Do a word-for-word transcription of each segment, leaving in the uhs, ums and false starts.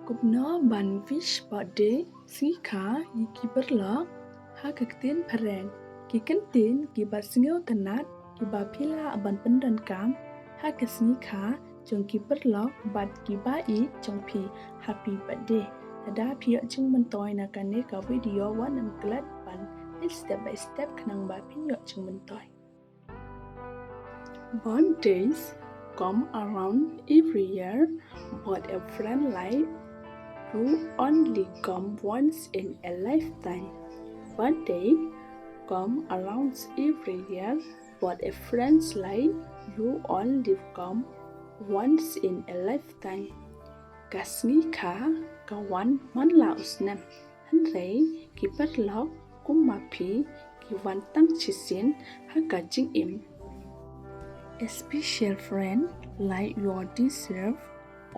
Kumno ban wish birthday, sngi kha ïa ki paralok ha ka ktien phareng. Ki kyntien kiba sngewtynnat kiba phi lah ban pyndonkam ha ka sngi kha jong ki paralok bad kiba ïeit jong phi. Happy birthday. Lada phi ïoh jingmyntoi na kane ka video, wat nym klet ban leit step by step khnang ba phin ïoh jingmyntoi. Birthdays come around every year, but a friend like you only come once in a lifetime. Birthday come around every year, but a friends like you only come once in a lifetime. Ka sngi kha ka wan man la u snem. Hynrei ki paralok kum ma phi ki wan tang shisien ha ka jingim. A special friend like you deserve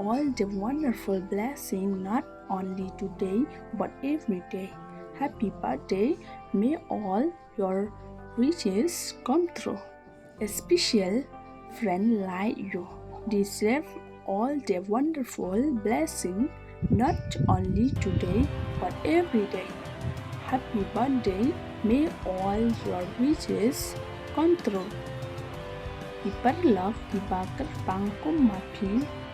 all the wonderful blessing, not only today but every day. Happy birthday. May all your wishes come true. A special friend like you deserve all the wonderful blessing, not only today but every day. Happy birthday, may all your wishes come true. Ki paralok kiba kyrpang kum ma phi,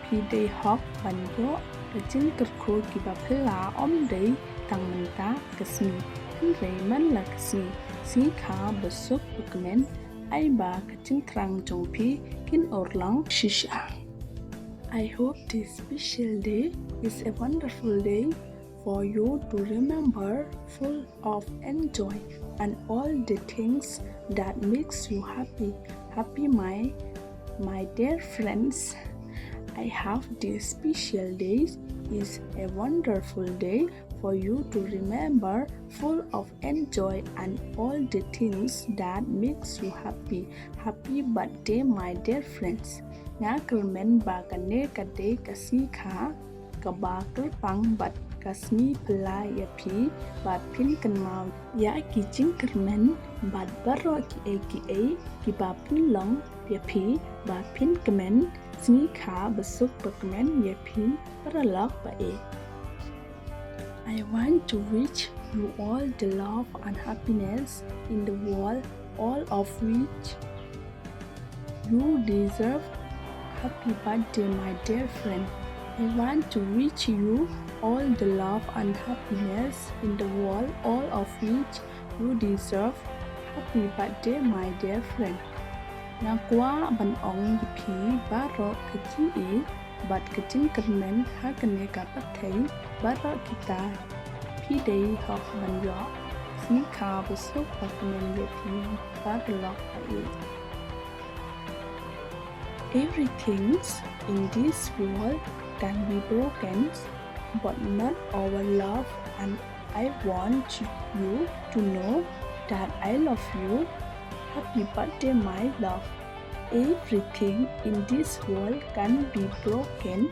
phi dei hok ban ïoh ka jingkyrkhu kiba phylla, ym dei tang mynta ka sngi, hynrei man la ka sngi. Sngi kha ba suk ba kmen, ai ba ka jingthrang jong phi kin urlong shisha. I hope this special day is a wonderful day for you to remember, full of enjoy and all the things that makes you happy. Happy my, my dear friends. I hope this special day is a wonderful day for you to remember, full of enjoy and all the things that makes you happy. Happy birthday, my dear friends. Nga kyrmen ba kane ka dei ka sngi kha kaba kyrpang bad ka sngi phylla ïa phi ba phin kynmaw ïa ki jingkyrmen bad baroh kiei kiei kiba pynlong ïa phi ba phin kmen. Sngi kha ba suk ba kmen ïa phi paralok ba ïeit. I want to wish you all the love and happiness in the world, all of which you deserve. Happy birthday, my dear friend. I want to wish you all the love and happiness in the world, all of which you deserve. Happy birthday, my dear friend. Nga kwah ban ong ïa phi baroh ka jingïeit bad ka jingkyrmen ha kane ka pyrthei baroh kita phi dei hok ban ïoh. Sngi kha ba suk ba kmen ïa phi paralok ba ïeit. Everything in this world can be broken, but not our love, and I want you to know that I love you. Happy birthday, my love. Everything in this world can be broken,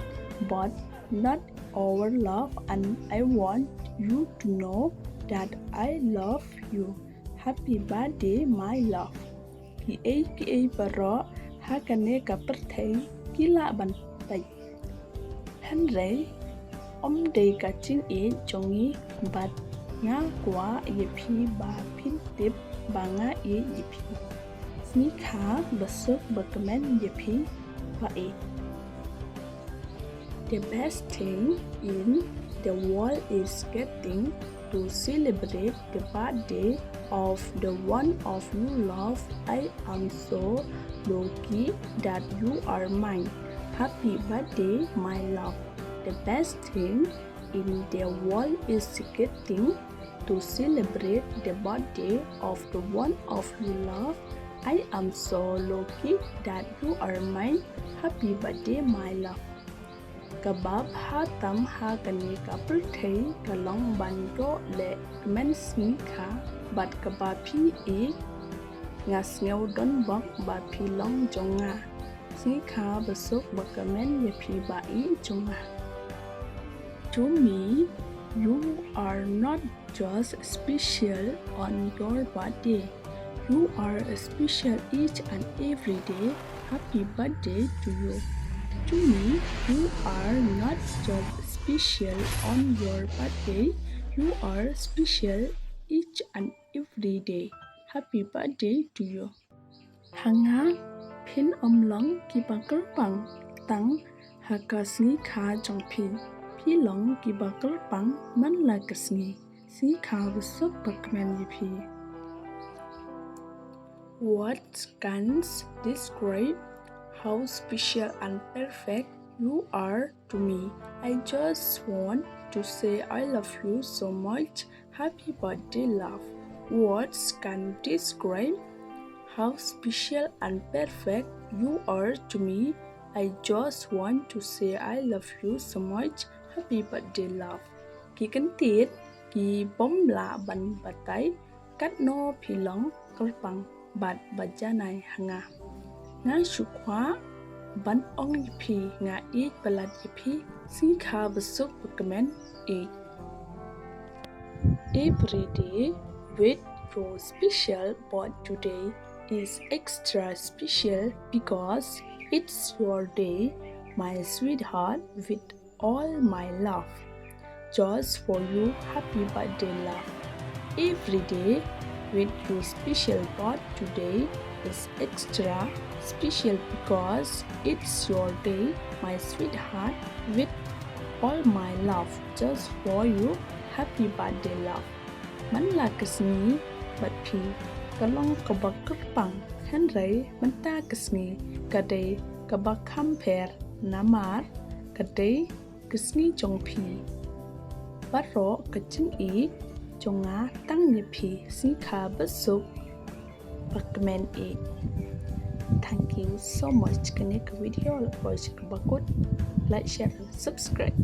but not our love, and I want you to know that I love you. Happy birthday, my love. Kiei kiei baroh ha kane ka pyrthei ki lah ban pait, hynrei ym dei ka jingïeit jong ngi, bad nga kwah ïa phi ba phin tip ba nga ïeit ïa phi. Sngi kha ba suk ba kmen ïa phi ba ïeit. The best thing in the world is getting to celebrate the birthday of the one of you love. I am so lucky that you are mine. Happy birthday, my love. The best thing in the world is getting to celebrate the birthday of the one of you love. I am so lucky that you are mine. Happy birthday, my love. Kaba bha tam ha kane ka pyrthei ka long ban ïoh leh kmen sngi kha bad kaba phi ïeit. Nga sngew donbok ba phi long jong nga. Sngi kha ba suk ba kmen ïa phi ba ïeit jong nga. To me, you are not just special on your birthday. You are special each and every day. Happy birthday to you. To me, you are not just special on your birthday. You are special each and every day. Happy birthday to you. Ha nga phin ym long kiba kyrpang tang ha ka sngi kha jong phi. Phi long kiba kyrpang man la ka sngi. Sngi kha ba suk ba kmen ïa phi. Words can't describe how special and perfect you are to me. I just want to say I love you so much. Happy birthday, love. Words can't describe how special and perfect you are to me. I just want to say I love you so much. Happy birthday, love. Ki kyntien ki bym lah ban batai. Katno phi long kyrpang bad ba janai ha nga. Nga shu kwah ban ong ïa phi nga ïeit palat ïa phi. Sngi kha ba suk ba kmen ïeit. Every day with you special, but today is extra special because it's your day, my sweetheart, with all my love. Just for you, happy birthday, love. Every day with you special, but today is extra special because it's your day, my sweetheart, with all my love. Just for you, happy birthday, love. Man la ka sngi bad phi ka long kaba kyrpang, hynrei mynta ka sngi ka dei kaba kham pher namar ka dei ka sngi jong phi. Baroh ka jingïeit jong nga tang ïa phi. Sngi kha ba suk ba kmen ïeit. Thank you so much. Kane ka video la poi sha kaba kut. Like, share and subscribe.